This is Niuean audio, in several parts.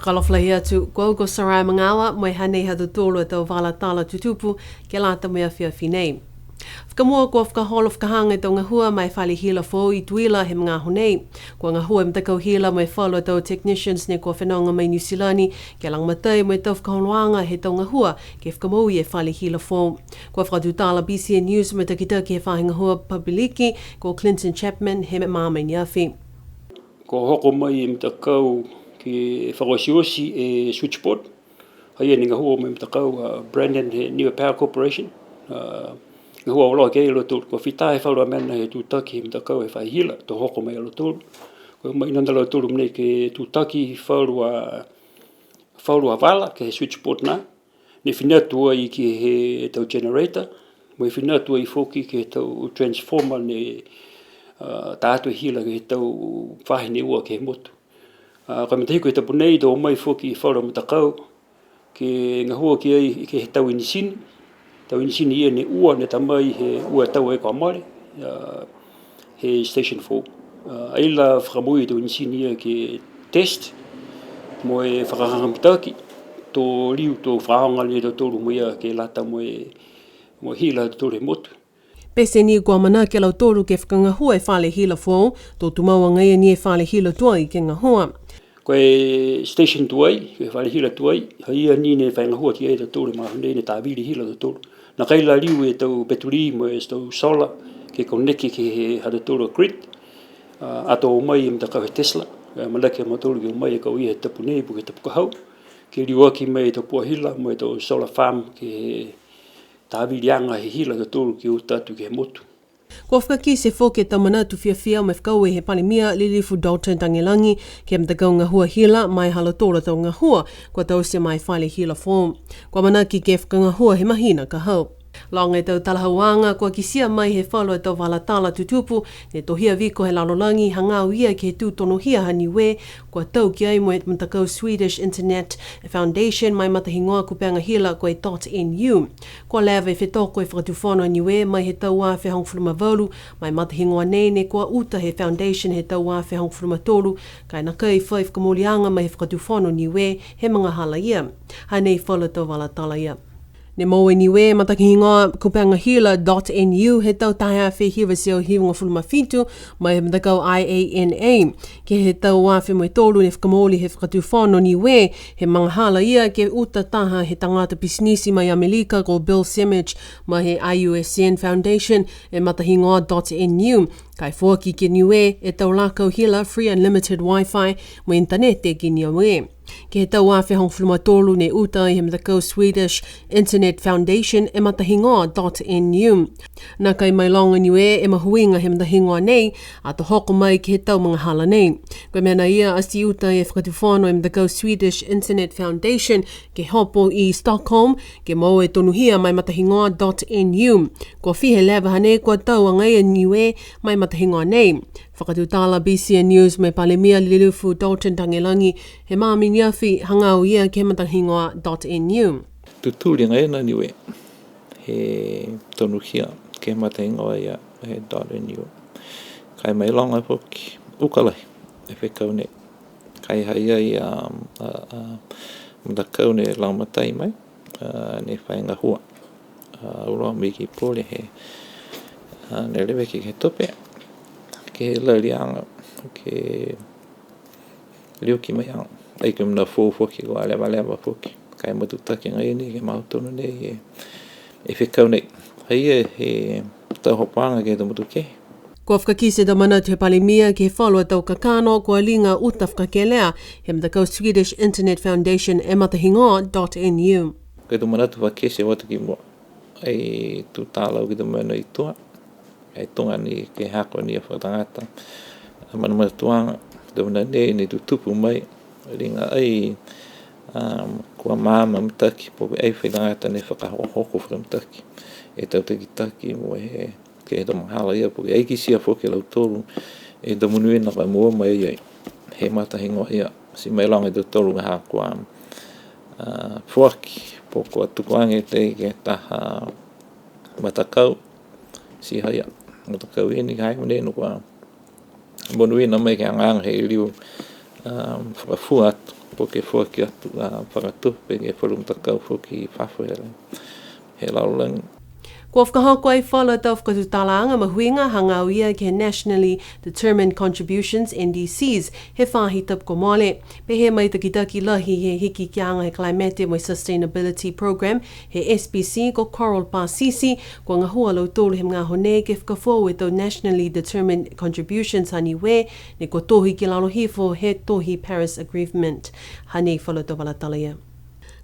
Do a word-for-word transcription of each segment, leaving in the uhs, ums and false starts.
Fakaalofa lahi atu, ko au ko Sarai Magaoa, mo e hanei ha tautolu a tau vala tala tutupu ke lata mo e afiafi nei. Fakamua, kua fakaholo fakahaga e tau gahua ma e fale hila foou i Tuila he magaaho nei. Kua gahua e matakau hila mo e falu a tau technicians ne kua fenoga mai Niu Silani ke lagomatai mo e tau fakaholoaga he tau gahua ke fakamoui e fale hila foou. Kua fakatutala B C N News mo e takitaki he faahi gahua Papiliki, ko Clinton Chapman, he magaaho nei afiafi. Kua hoko mai e matakau ke fakaotioti e switchboard. Ha ia ne gahua mai e matakau a Brandon he Niue Power Corporation. A, gahua auloa ki ai a lautolu. Kua fita e falu a mena he tutaki he matakau he faahi hila, to hoko mai a lautolu. Kua mai nā a lautolu nei ke tutaki falu a, falu a vala ke he switchboard nā. Ne fina atu ai ke he tau generator, mo e fina atu ai foki ke he tau transformer ne, a, tā atu e hila ke he tau faahi ne ua ke he motu. A, ko e matahiku he tapu nei, to o mai foki e falu a matakau ke gahua ki ai ke he tau inisini, tau inisini ia ne ua ne ta mai he ua tau e kua mole, a, he station four. A, ai la fakamoui e tau inisini ia ke test, mo e fakahagahaga mitaki, to liu to fakaaoga ni e tautolu mo ia ke lata mo e, mo e hila ha tautolu he motu. Pete ni kua manako a lautolu ke fakagahua e fale hila foou, to tumau agaia ni e fale hila tuai ke gahua. Ko e station tuai, ko e fale hila tuai, ha ia ni ne fai gahua ki ai a tautolu he magaaho nei ne tavili hila a tautolu. Nākai la liu e tau petuli mo e tau solar ke connect ke he ha tautolu a grid, a, ato o mai e matakau he Tesla, a, manako a mautolu ke o mai e kau ia he tapu nei po ke tapu ka hau, ke liuaki mai e tau puha hila mo e tau solar farm ke he taviliaga he hila ha tautolu ke uta atu ke he motu. Kua fakakite foki e tau manatu fiafia mo e fakaaue he Palemia Lilifu Dalton Tagelagi ke he matakau gahua hila ma e ha lautolu a tau gahua kua taute ma e fale hila foou. Kua manako ke fakagahua he mahina ka hau. Loga e tau talahauaga kua kitia mai he falu a tau vala tala tutupu, ne tohia viko he lalolagi hagaao ia ke he tū tonuhia ha Niue, kua tau ki ai mo e matakau Swedish Internet Foundation ma e matahigoa kupega hila ko e dot N U. Kua leva e fetoko e Fakatufono Niue mai he tau ua afe hogofulu ma valu, ma e matahigoa nei ne kua uta he Foundation he tau ua afe hogofulu ma tolu, ka e nākai fai fakamooliaga mai he Fakatufono Niue he magahala ia. Hanei falu a tau vala tala ia. Ne moua e Niue e matahigoa kupega hila dot N U he tau taha e afe hiva e teau hivagofulu ma fitu, mai he matakau I A N A. Ke he tau ua afe mo e tolu ne fakamooli he Fakatufono Niue he magahala ia ke uta taha he tagata pisinisi mai Amelika ko Bill Semich mai he I U S N Foundation e matahigoa dot N U. Ka e foaki ki Niue e tau lakau hila free unlimited Wi-Fi mo e initanete ki Niue. Ke he tau ua afe hogofulu ma tolu ne uta ai he matakau Swedish Internet Foundation e matahigoa dot N U. Nākai mailoga e Niue e mahuiga he matahigoa nei, ato hoko mai ke he tau magahala nei. Ko e mena ia ati uta e Fakatufono e matakau Swedish Internet Foundation ke hopo i Stockholm, ke moua e tonuhia ma e matahigoa dot N U. Kua fiha e leva hanei kua tau agaia e Niue ma e matahigoa nei. Fakatutala B C N News mo e Palemia Lilifu Dalton Tagelagi he magaaho nei afiafi hagaao ia ke he matahigoa dot N U. Tutuli agaia a Niue he tonuhia ke he matahigoa ia he dot N U. Ka e mailoga foki, uka lahi e fekau nei. Ka e ha i ai a, a, a, matakau ne lagomatai mai, a, ne fai gahua. A, auloa mai ki pule he, a, ne leveki ke he tupe, ke he laliaga, ke liuaki mai a, ai ke mena foou foki, kua levaleva foki. Ka e matutaki agaia ni ke he mautolu nei e, e fekau nei. Ha ia he tau hopoaga ke he tau motu kehe. Kua fakakite e tau manatu he Palemia ke he falu a tau kakano kua liga uta fakakelea he matakau Swedish Internet Foundation e matahigoa dot N U. Ko e tau manatu fakakite o atu ki mua. Ai tū tālau ke he tau mena i tua. Ai tuga ni ke hako ni a fakatagata. A manamanatuaga, tau mena nei ne tutupu mai, liga ai, um, kua maama mitaki, po ke ai fai tagata ne fakahokohoko fakamitaki e tau takitaki mo e, ke he tau magahala ia, po ke ai kitia foki e lautolu e tau monuina ka moua mai ai he matahigoa ia. Ti mailoga e tautolu ka ha kua, a, foaki, po kua tuku age tei ke he taha matakau, ti ha ia, matakau ia ni ka ha i ai mo e nei ne kua monuina mai ke he agaaga he liu, um, fakafua atu. Po ke foaki atu, a, fakatupe ke he falu matakau foki i fafo he, he lalolagi. Kua fakahoko ai falu a tau fakatutalaaga mahuiga hagaao ia ke he Nationally Determined Contributions, N D Cs, he faahi tapu kua mole. Pehē mai e takitaki lahi he hikihikiaga he Climate mo e Sustainability Program he S B C ko Coral Pasisi, kua gahua a lautolu he magaaho nei ke fakafoou e tau Nationally Determined Contributions ha Niue, ne kua tohi ki lalo hifo he tohi Paris Agreement. Hanei falu a tau vala tala ia.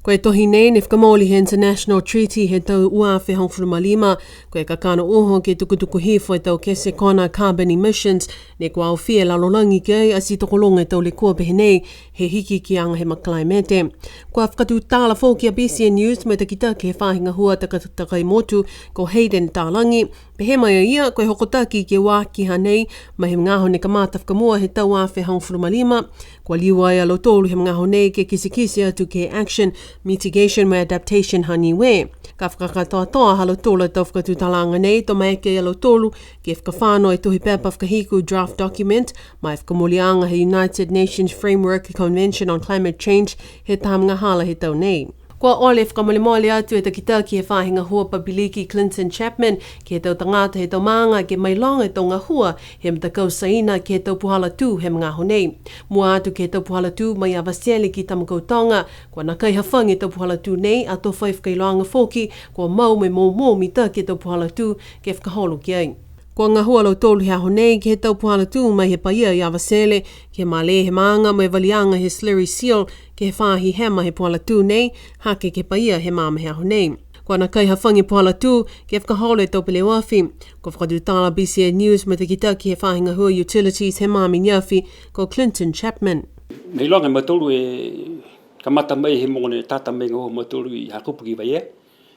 Ko e tohi nei ne fakamooli he International Treaty he tau ua afe hogofulu ma lima, ko e kakano uho ke tukutuku hifo e tau kese kona carbon emissions, ne kua aofia e lalolagi ki ai ati tokologa e tau lekua pehē nei he hikihikiaga he ma climate. Kua fakatutala foki a B C N News mo e takitaki he faahi gahua takatakai motu ko Hayden Talagi, pehē mai a ia, ko e hokotaki ke uaaki hanei mai he magaaho ne kamata fakamua he tau ua afe hogofulu ma lima, kua liu ai a lautolu he magaaho nei ke kitekite atu ke he Action, Mitigation mo e Adaptation ha Niue. Ka fakakatoatoa ha lautolu a tau fakatutalaaga nei, to maeke a lautolu ke fakafano e tohi pepa fakahiku, draft document, ma e fakamooliaga he United Nations Framework Convention on Climate Change he taha magahala he tau nei. Kua ole fakamolemole atu e takitaki he faahi gahua papiliki Clinton Chapman ke he tau tagata he tau maaga ke mailoga e tau gahua he matakau Saina ke he tau puhala tū he magaaho nei. Mua atu ke he tau puhala tū mai Avatele ki Tamakautoga, kua nākai hafagi e tau puhala tū nei, ato fai fakailoaga foki kua mau mo e moumou mitaki e tau puhala tū ke fakaholo ki ai. Kua gahua a lautolu he aho nei ke he tau puhala tū mai he paia i Avatele, ke he malē he maaga mo e valiaga he slurry seal, ke he faahi hema he puhala tū nei, hake ke he paia he maama he aho nei. Kua nākai hafagi e puhala tū ke fakaholo e tau peleoafi. Kua fakatutala a B C N News mo e takitaki he faahi gahua Utilities he maama ne afi, ko Clinton Chapman. Mailoga e mautolu e kamata mai he mogo ne tata mai gahua a mautolu i Hakupu ki Vaiea,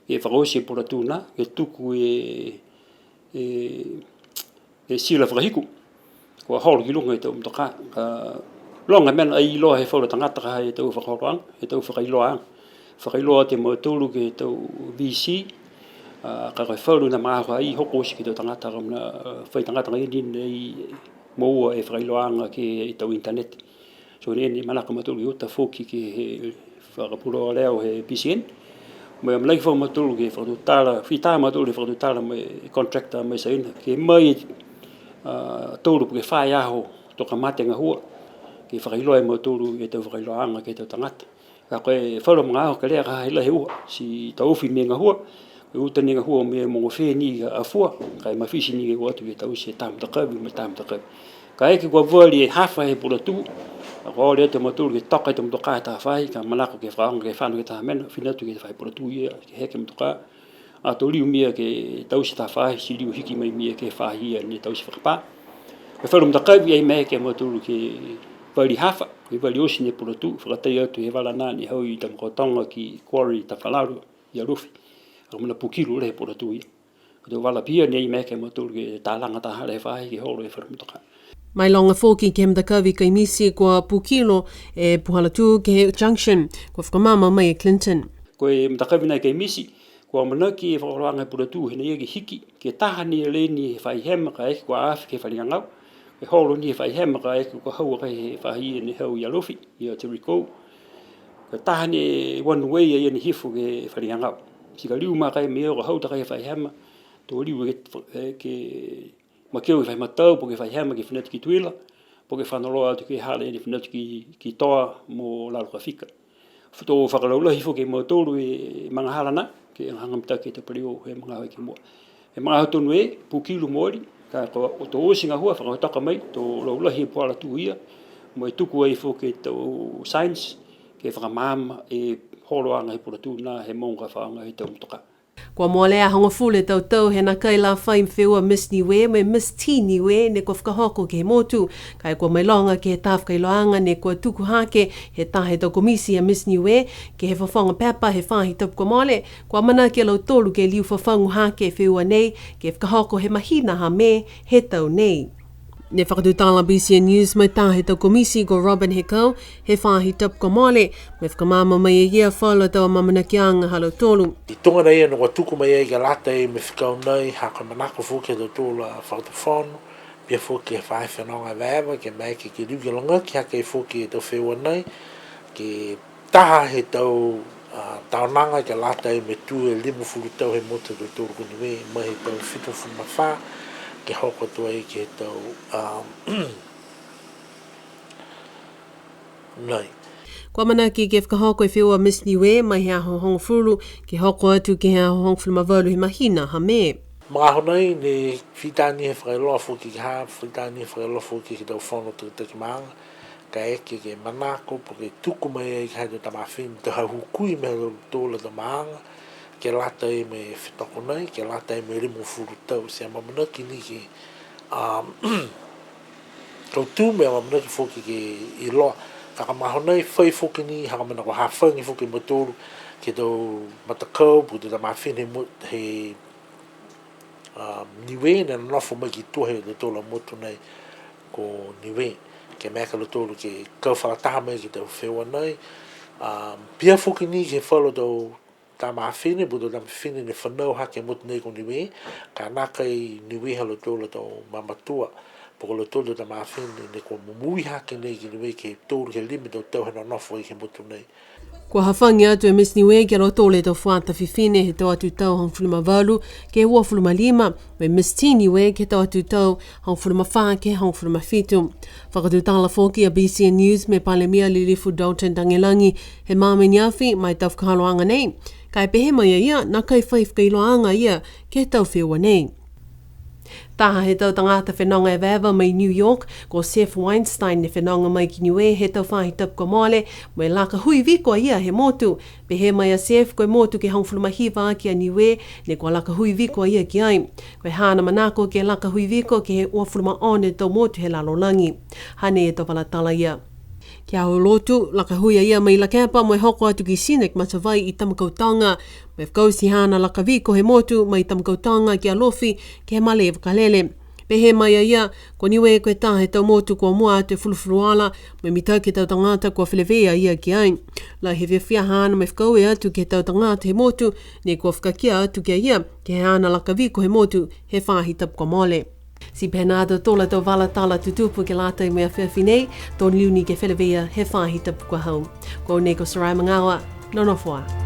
ke fakaoti e puhala tū nā, ke tuku e e, e sila fakahiku. Kua holo ki luga e tau motokā. Ka loga mena ai iloa he falu a tagata ka e tau fakaholoaga, e tau fakailoaaga. Fakailoa atu e mautolu ke he tau V C, a, ka ko e falu na magaaho ai hoko oti ke he tau tagata ka mena, a, fai tagata agaia ni ne moua e fakailoaaga ke he tau internet. So ne, ne manako a mautolu ke uta foki ke he fakapuloa leo he B C N. Mo e amanaki foki a mautolu ke fakatutala, fita a mautolu ke fakatutala mo e contractor mai Saina, ke mai, a, tolu po ke fā e aho to kamata e gahua, ke fakailoa e mautolu e tau fakailoaaga ke he tau tagata. Ka ko e falu a magaaho kelea ka ha ha i ai he uha, ti taofi mena e gahua, ko e uta ni e gahua mo e mogo fē ni ka afua, ka e mafiti ni ke o atu ke taute e taha matakavi mo e taha matakavi. Kaeke kua vali e hafa he puhala tū, a kua ole atu a mautolu ke toka e tau motokā he taha faahi, ka manako ke fakaaoga ke fano ke he taha mena, fina atu ke he faahi puhala tū ia, ke heke e motokā, ato liu mena ke taute taha faahi, ti liu hiki mai mena ke he faahi ia ne taute fakapā. Ko e falu matakavi ai maeke a mautolu ke vali hafa, ke vali oti ni e puhala tū, fakatai atu he vala nā ne hau i Tamakautoga ki quarry Tafalalu i Alofi. A ko e mena pukilo lahi e puhala tū ia. Ko e tau vala pihia ne ai maeke a mautolu ke talaga taha lahi e faahi ke holo e falu motokā. Mailoga foki ke he matakavi Kaimiti kua pukilo e puhala tū ke he junction, kua fakamaama mai e Clinton. Ko e matakavi nā i Kaimiti, kua amanaki e fakaholoaga he puhala tū he nā ia ke hiki, ke taha ni e lane he faahi hema kaeke kua afi ke he fale gagao. Ke holo ni he faahi hema kaeke kua hau a kai he faahi ne hau i Alofi, ia Jericho. Ke taha ni e one way a ia ne hifo ke he fale gagao. Ti ka liu mena kai mena ka hau a kai he faahi hema, to liu ke, ke makeu e faahi matau, po ke faahi hema ke fina atu ki Tuila, po ke fano loa atu ke he hala ne fina atu ki, ki Toa mo Lalo Kafika. To fakalaulahi foki e mautolu e magahala nā, ke hagahaga mitaki e tau peleō he magaaho ki mua. He magaaho tonu e, pukilo mooli, ka ko e to oti e gahua, fakatoka mai, to laulahi e puhala tū ia, mo e tuku ai foki e tau signs, ke fakamaama e holoaga he puhala tū nā he mogo ka fakaaoga he tau motokā. Kua molea hogofulu e tau tau he nākai la fai feua Miss Niue mo e Miss Teen Niue ne kua fakahoko ke he motu. Ka e kua mailoga ke he taha fakailoaaga ne kua tuku hake he taha he tau komiti a Miss Niue ke he fofoga pepa he faahi tapu kua mole, kua amanaki a lautolu ke liu fafagu hake e feua nei ke fakahoko he mahina ha Me he tau nei. Ne fakatutala a B C N News mo e taha he tau komiti ko Robin Hekau he faahi tapu kua mole, mo e fakamaama mai e ia falu a tau amaamanakiaga ha lautolu. Ti tuga nā ia ne kua tuku mai ai ke lata mo e fekau nei, ha ko e manako foki ha tautolu a fakatufono, pihia foki he faahi fenoga evaeva, ke maeke ke liu ke lagaki hake foki e tau feua nei, Ke taha he tau, a, taonaga ke lata mo e tū e limagofulu tau he motu ha tautolu ko Niue, mai he tau fitugofulu ma fā, ke hoko atu ai ke he tau, a, nai. Kua amanaki ke fakahoko e feua Miss Niue mai he aho hogofulu, ke hoko atu ke he aho hogofulu ma valu he mahina ha Me. Magaaho nei, ne fitā ni he fakailoa foki ke he, fitā ni he fakailoa foki ke he tau fono takitaki maaga, ka e ke, ke manako, po ke tuku mai ai ke he tau tama fifine, tau hukui mai he tau tau maaga, ke lata mo e fetoko nei, ke lata mo e limagofulu tau, ti amaamanaki ni ke, a, kautū mo e amaamanaki foki ke iloa. Ka ko e magaaho nei fai foki ni, ha ko e mena kua hafagi foki e mautolu, ke he tau matakau, po ke tau tama fifine he mo-, he, a, Niue, ne nonofo mai ki tua he ha tautolu a motu nei ko Niue. Ke maeke a lautolu ke kau fakalataha mai ke he tau feua nei. A, pihia foki ni ke he falu tau tama fifine, po ke tau tama fifine ne fanau hake he motu nei ko Niue, ka nākai Niue ha lautolu a tau mamatua, po ko lautolu a tau tama fifine ne kua momoui hake nei ki Niue ke tolu ke lima e tau tau he nonofo ai ke he motu nei. Kua hafagi atu e Miss Niue ki a lautolu e tau fuata fifine he tau atu tau hogofulu ma valu ke he uafulu ma lima, mo e Miss Teen Niue ke he tau atu tau hogofulu ma fā ke he hogofulu ma fitu. Fakatutala foki a B C N News mo e Palemia Lilifu Dalton Tagelagi he magaaho i ne afi ma e tau fakaholoaga nei. Ka e pehē mai a ia, nākai fai fakailoaaga a ia ke he tau feua nei. Taha he tau tagata fenoga evaeva mai New York, ko Seth Weinstein ne fenoga mai ki Niue he tau faahi tapu kua mole, mo e laka hui viko a ia he motu. Pehē mai a Seth, ko e motu ke hogofulu ma hiva aki a Niue, ne kua laka hui viko a ia ki ai. Ko e haana manako ke laka hui viko ke he uafulu ma ono e tau motu he lalolagi. Hanei e tau vala tala ia. Ke he Aho Lotu, laka hui a ia mai Lakepa mo e hoko atu ki Scenic Matavai i Tamakautoga. Mo e fakaoti haana laka viko he motu mai Tamakautoga ki Alofi ke he malē vakalele. Pehē mai a ia, ko Niue ko e taha he tau motu kua mua atu e fulufuluola, mo e mitaki e tau tagata kua feleveia a ia ki ai. Lahi e fiafia haana mo e fakaaue atu ke he tau tagata he motu, ne kua fakakia atu ki a ia, ke he haana laka viko he motu he faahi tapu kua mole. Ti pehē nā a tautolu a tau vala tala tutupu ke lata mo e afiafi nei, to liu ni ke feleveia he faahi tapu kua hau. Ko au nei ko Sarai Magaoa, nonofo ā.